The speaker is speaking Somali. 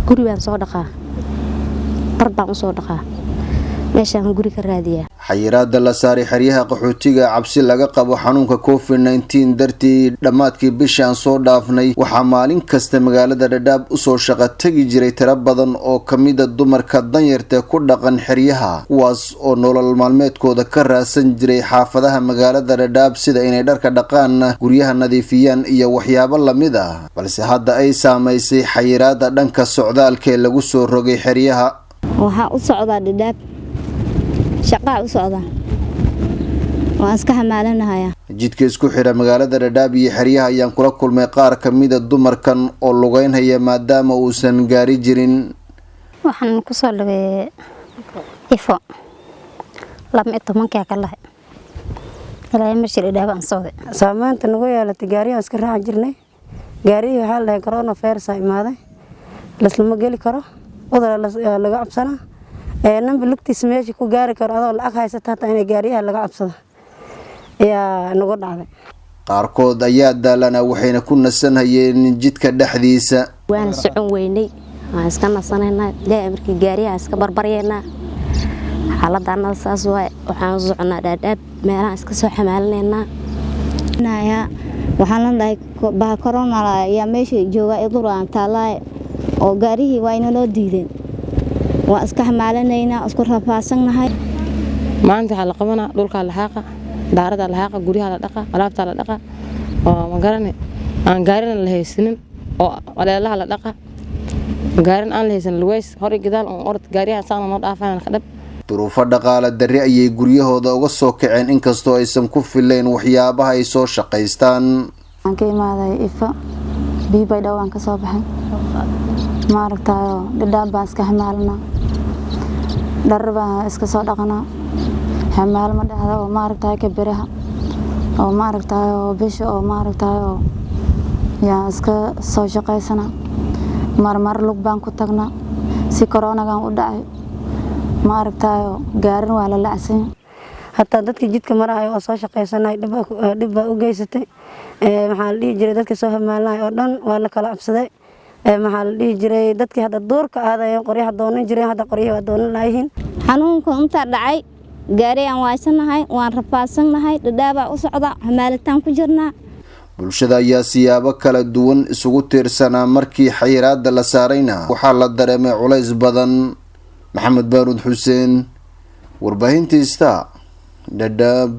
Guri baan soo dhaqaa, dhar baan usoo dhaqaa, meeshaan guri ka raadiyaa. Xayiraada la saaray xeryaha qaxootiga cabsi laga qabo xanuunka COVID-19 dartii. Dhammaadkii bishii aan soo dhaafnay waxaa maalin kasta magaalada Dhadhaab usoo shaqo tegi jiray tiro badan oo kamida dumarka danyarta ku dhaqan xeryaha, kuwaas oo nolol maalmeedkooda ka raadsan jiray xaafadaha magaalada Dhadhaab, sida inay dharka dhaqaan, guryaha nadiifiyaan iyo waxyaabo lamid ah, balse hadda ay saamaysay xayiraada dhanka socdaalka ee lagu soo rogay xeryaha. Waxaa u socdaa Dhadhaab, shaqaa u socdaa, waan iska xamaalanahaya. Jidka isku xidha magaalada Dhadhaab iyo xeryaha ayaan kula kulmay qaar kamida dumarkan oo lugeynhaya, maadaama uusan gaari jirin. Waxaan kusoo lugay Ifo 12-kii ka lahay ilaa marshii Dhadhaab aan socday. Saameynta nagu yeelatay, gaariyahan iska raaci jirnay. Gaariyihii waxaa la dhahay corona virus imaaday, laslama geli karo, cudur laga cabsanaa. Ninba lugtiisa meesha ku gaari karo, adoo lacag haysata hataa inay gaariyaha laga cabsado ayaa nagu dhacday. Qaarkood ayaa daalana, waxayna ku nasanhayeen jidka dhexdiisa. Waana socon weynay, waan iska nasanaynaa. Ilaahay markii gaariyaha iska barbaryeynaa. Xaaladda annada saas waay. Waxaan u soconaa Dhaadhaab, meelahaan iska soo xamaalinaynaa. Waxaan la dhahay baha corona ayaa meesha jooga, idur aan taalaay oo gaarihii waa inaloo diideen. Waan iska xamaalanaynaa, isku rafaadsannahay. Maanta waxaa la qabanaa dhulkaa la xaaqa, daaradaa la xaaqa, guryaha la dhaqa, alaabtaa la dhaqa, oo magarane aan gaarina la haysanin, oo aleelaha la dhaqa, gaarin aan la haysanin, lugeys hor iyo gadaal oon orod, gaariyaha saana noo dhaafayaan ka dhab. Duruufo dhaqaale darri ayay guryahooda uga soo kaceen, inkastoo aysan ku filayn waxyaabaha ay soo shaqaystaan. Waxaan ka imaaday Ifa, biibay dhow aan ka soo baxay. Maaragtayo, Dhadhaab baan iska xamaalanaa, dhar baan iska soo dhaqanaa. Xamaal ma dhahda oo maaragtayo ka beraha oo maaragtayo oo bisha oo maaragtayo yaan iska soo shaqaysana. Marmar lug baan ku tagnaa. Si koronagan u dhacay, maaragtayo, gaarin waa la lacsan. Hataa dadka jidka maraayo oo soo shaqaysanay dhib baa u geysatay. Maxaa la dhihi jiray, dadka soo hamaalanay oo dhan waa la kala cabsaday. Maxaa la dhihi jiray, dadkii hadda duurka aadayeen, qoryaha doonan jireen, hadda qoryihii waa doonan laayihiin. Xanuunka intaa dhacay, gaari aan waaysannahay, waan rafaadsannahay. Dhadhaabaa u socda, xamaalitaan ku jirnaa. Bulshada ayaa siyaabo kala duwan isugu tiirsanaa. Markii xayiraada la saarayna waxaa la dareemay culays badan. Maxamed Baaruud Xuseen, warbaahinta Star, Dhadhaab.